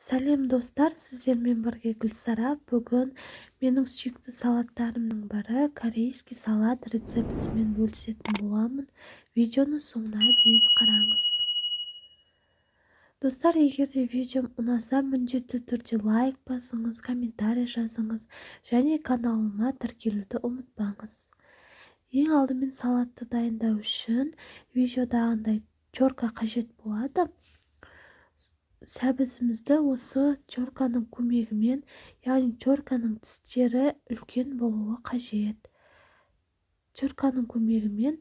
Сәлем, достар! Сіздермен бірге Гүлсара. Бүгін менің сүйікті салаттарымның бірі корейский салат рецептімен бөлісетін боламын. Видеоны соңына дейін қараңыз. Достар, егер де видеом ұнаса, міндетті түрде лайк басыңыз, комментарий жазыңыз және каналыма тіркелуді ұмытпаңыз. Ең алдымен салатты дайындау үшін видеодағындай терка қажет болады. Сәбізімізді осы терканың көмегімен, яғни терканың тістері үлкен болуы қажет, терканың көмегімен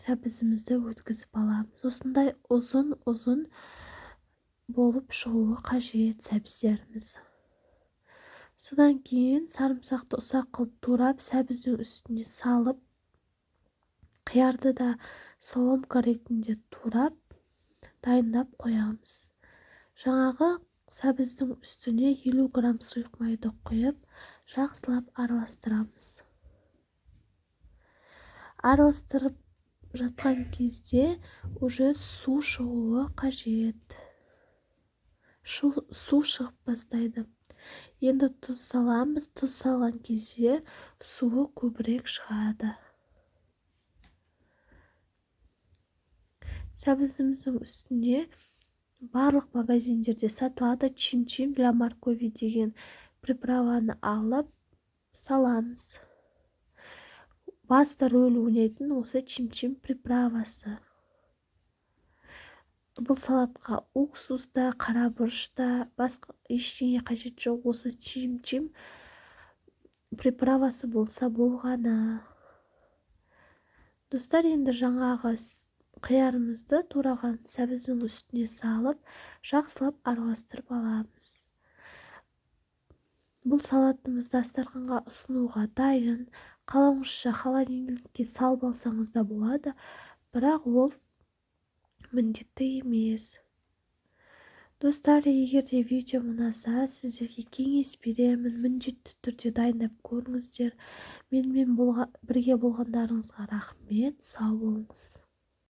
сәбізімізді өткізіп аламыз. Осындай ұзын-ұзын болып шығуы қажет сәбіздеріміз. Содан кейін сарымсақты ұсақ қылып турап, сәбіздің үстіне салып, қиярды да соломка ретінде турап, дайындап қоямыз. Жаңағы сәбіздің үстіне 50 грамм сұйық майды құйып, жақсылап араластырамыз. Араластырып жатқан кезде уже су шығуы қажет. Су шығып бастайды. Енді тұз саламыз. Тұз салған кезде суы көбірек шығады. Сәбізіміздің үстіне барлық магазиндерде сатылады чим-чим для моркови деген приправаны алып саламыз. Басты рөл ойнайтын осы чим-чим приправасы. Бұл салатқа уксус та, қара бұрыш та, басқа ештеңе қажет жоқ. Осы чим-чим приправасы болса болғаны. Достар, енді жаңағы қиярымызды тураған сәбіздің үстіне салып, жақсылап араластырып аламыз. Бұл салатымызды дастарханға ұсынуға дайын. Қалауыңызша холодильникке салып алсаңыз да болады, бірақ ол міндетті емес. Достар, егер де видеом ұнаса, сіздерге кеңес беремін, міндетті түрде дайындап көріңіздер. Менімен бірге болғандарыңызға рахмет, сау болыңыз.